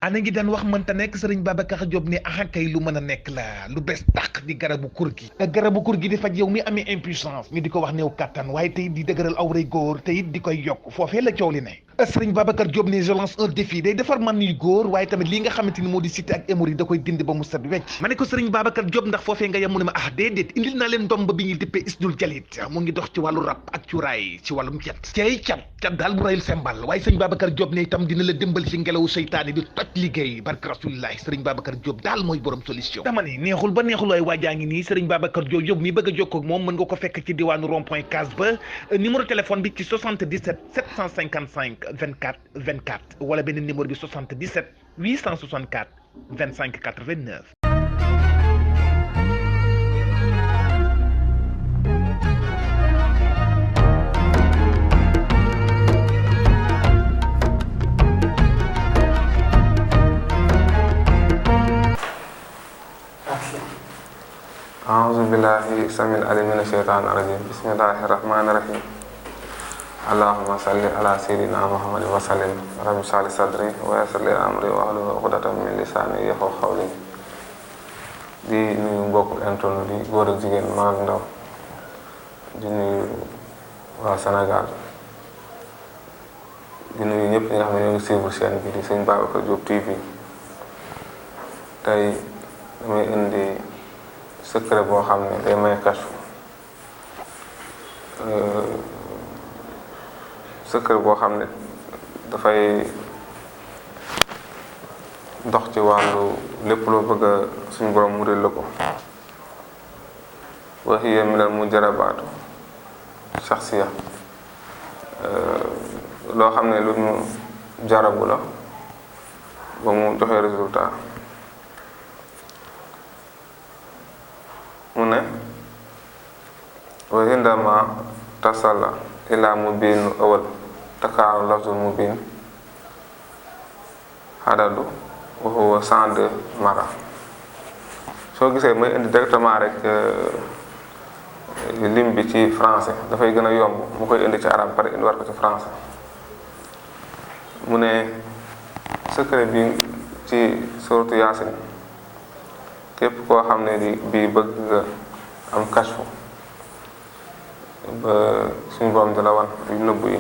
ana ngi daan wax mënta nekk sëriñ Babacar Diop ne ah kay lu mën a nekk la lu bees tàq di garabu kur gi di faj yow mi amee impuissance ñu di ko wax néew kattan waaye tey di dëgëral awray góor te it di koy yokk foofee la coow li ne sëriñ Babacar Diop ne je lance un défi day defar man yu góor waaye tamit lii nga xamante ni moo di cité ak hémorroïde da koy dindi ba mu set wecc ma ne ko sëriñ Babacar Diop ndax foofee nga yem mu ne ma ah déedéet indil naa leen ndomb bi ñuy dippee isdul jalit mu ngi dox ci wàllu rab ak cuuraay ci wàllum cat daal bu rayul sembal waaye sëriñ Babacar Diop ne itam dina la dimbal ci ngelawu seytaane di toj liggéey barke rasulillahi sëriñ Babacar Diop daal mooy borom solution dama ne neexul ba neexul waaye waajaa ngi nii sëriñ Babacar Diop mi bëgg a jokkoo ak moom mën nga ko fekk ci diwaanu rond point case ba numéro téléphone bi ci 77 755 24 24 wala beneen numéro bi 77 864 25 89. أعوذ بالله السميع العليم من الشيطان الرجيم بسم الله الرحمن الرحيم اللهم صل على سيدنا محمد وسلم رب اشرح لي صدري ويسر لي أمري واحلل عقدة من لساني يفقهوا قولي di nuyu mbokk internet di góor ak jigéen mag ak ndaw di nuyu waa Sénégal di nuyu ñëpp ñi nga xam ne ñoo ngi suivre chaîne bi di Serigne Babacar Diop TV tey damay indi secret boo xam ne day may kashfu secret boo xam ne dafay dox ci wàllu lépp loo bëgg a suñu borom mu réel la ko wa hiya minal mujarabaatu shaxsiya loo xam ne lu ñu jarabu la ba mu joxe résultat mu ne wa indama tasalla ila mubin awal takaaru lafzul mubin hadadu wa huwa 102 mara soo gisee may indi directement rek lim bi ci français dafay gën a yomb mu koy indi ci arab pare indi war ko ci français mu ne secret bi ci suratu Yaasin képp koo xam ne bii bëgg nga am kashfu ba suñu borom di la wan yu nëbbu yi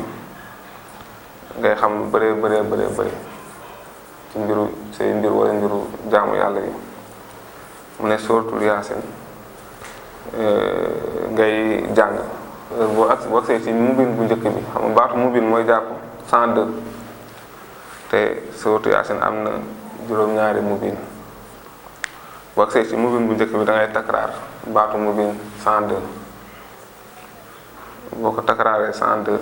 ngay xam lu bëree bëri ci mbiru say mbir wala mbiru jaamu yàlla yi mu ne suratul Yaasin ngay jàng boo agsee ci mubin bu njëkk bi xam nga baatu mubin mooy jàpp 102 te suratul Yaasin am na juróom-ñaari mubin boo agsee ci mubin bu njëkk bi da ngay takraar baatu mubin 102 boo ko takraaree 102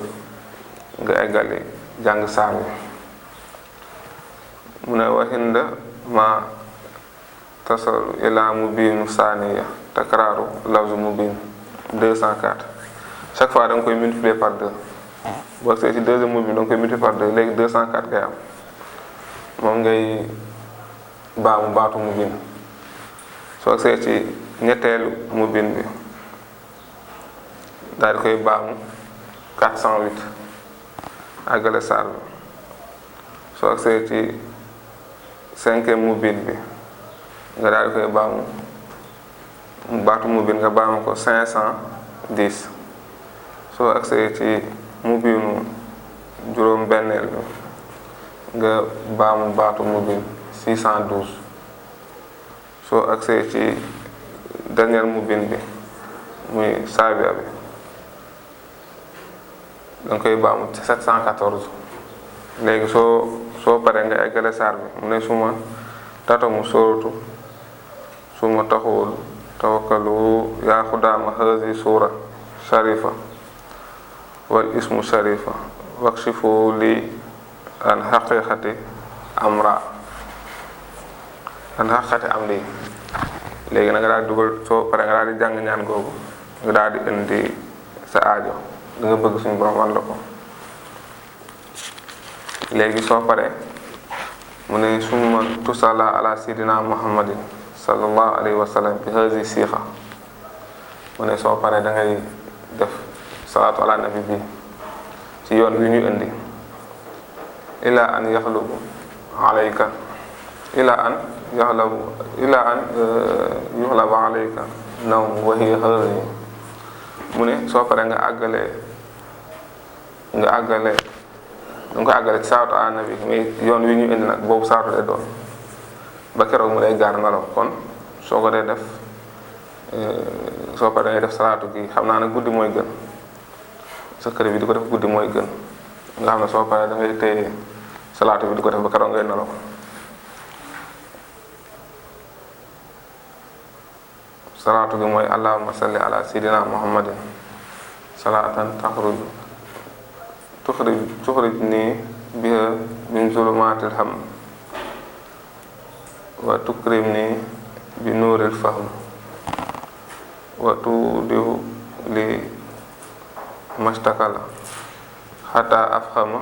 nga eggali jàng saar bi mu ne waxinda ma tasalu ila mubinu saaniya takraaru lafzu mubin 204 chaque fois da nga koy multiplier par 2 boo agsee ci deuxième mubin da nga koy multiplier par 2 léegi 204 ngay am moom ngay baamu baatu mubin soo agsee ci ñetteelu mubin bi daal di koy baamu 408 àggale saar bi soo agsee ci cinquième mubin bi nga daal di koy baamu baatu mubin nga baamu ko 510 soo agsee ci mubinu juróom benneel bi nga baamu baatu mubin 612 soo agsee ci dernier mubin bi muy saabiya bi da nga koy baamu 714 léegi soo paree nga eggale saar bi mu ne suma tatamu sóoratu suma taxul tawakkalu yaa xudaama hazi suura sharifa wal ismu sharifa wakshifu li an xaqiqati amra an xaqiqati amri léegi na nga daal di dugal soo paree nga daal di jàng ñaan googu nga daal di indi sa aajo da nga bëgg suñu borom wan la ko léegi soo paree mu ne summa tusalla ala sidina muhammadin sallallahu alayhi wa sallam bi hazi siixa mu ne soo paree da ngay def salaatu ala nabi bi ci yoon wi ñu indi ila an yaxlubu alayka ila an yuxlaba alayka nawm wa hiya xarni mu ne soo paree nga àggale ci saatu nabi mais yoon wi ñu indi nag boobu saatu lay doon ba keroog mu lay gaar nelaw kon soo ko dee def soo paree ngay def salaatu gi xam naa nag guddi mooy gën sa kër bi di ko def guddi mooy gën nga xam ne soo paree da ngay téye salaatu bi di ko def ba keroog ngay nelaw salaatu gi mooy allahumma salli ala sayyidina muhammadin salaatan tuxrij nii biha min zulumaatil ham wa tukrim nii bi nuuril fahm wa tudihu li mastakala xata afhama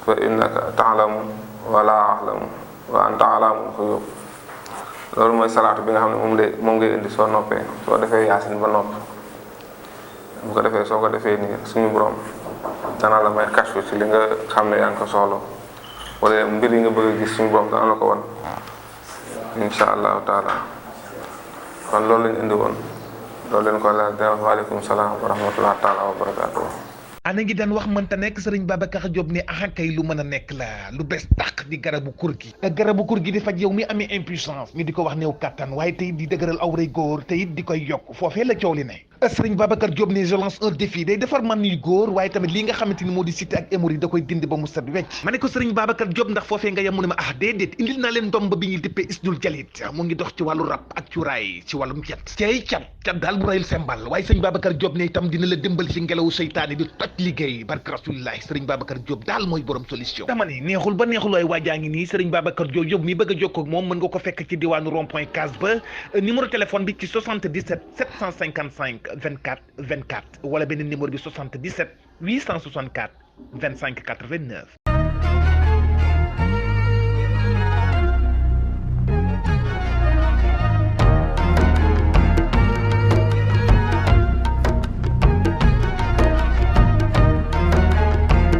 fa innaka taalamu wala ahlamu wa anta alamul xuyub loolu mooy salaatu bi nga xam ne moom ngay indi soo noppee soo defee yaasin ba nopp bu ko defee soo ko defee nii suñu borom dana la may kashfu ci li nga xam ne yaa ngi ko soxla wala mbir yi nga bëgg a gis suñu borom dana la ko won insha allahu taala kon loolu lañ indi woon loolu leen ko la def waaleykum salaam wa rahmatullahi taala wa barakatuh ana ngi daan wax mënta nekk sëriñ Babacar Diop ne kay lu mën a nekk la lu bees tàq di garabu kur gi di faj yow mi amee impuissance ñu di ko wax néew kattan waaye tey di dëgëral awray góor te it di koy yokk foofee la coow li ne sëriñ Babacar Diop ne je lance un défi day defar man yu góor waaye tamit lii nga xamante ni moo di cité ak hémorroïde da koy dindi ba mu set wecc ma ne ko sëriñ Babacar Diop ndax foofee nga yem mu ne ma déedéet indil naa leen ndomb bi ñuy dippee isnul jalit mu ngi dox ci wàllu rab ak cuuraay ci wàllum cat daal bu rayul sembal waaye sëriñ Babacar Diop ne itam dina la dimbal ci ngelawu seytaane di toj liggéey barke rasulillahi sëriñ Babacar Diop daal mooy borom solution dama ne neexul ba neexul waaye waajaa ngi nii sëriñ Babacar Diop yow mi bëgg a jokkoo ak moom mën nga ko fekk ci diwaanu rond-point case ba numéro téléphone bi ci 77 755 24 24 wala beneen numéro bi 77 864 25 89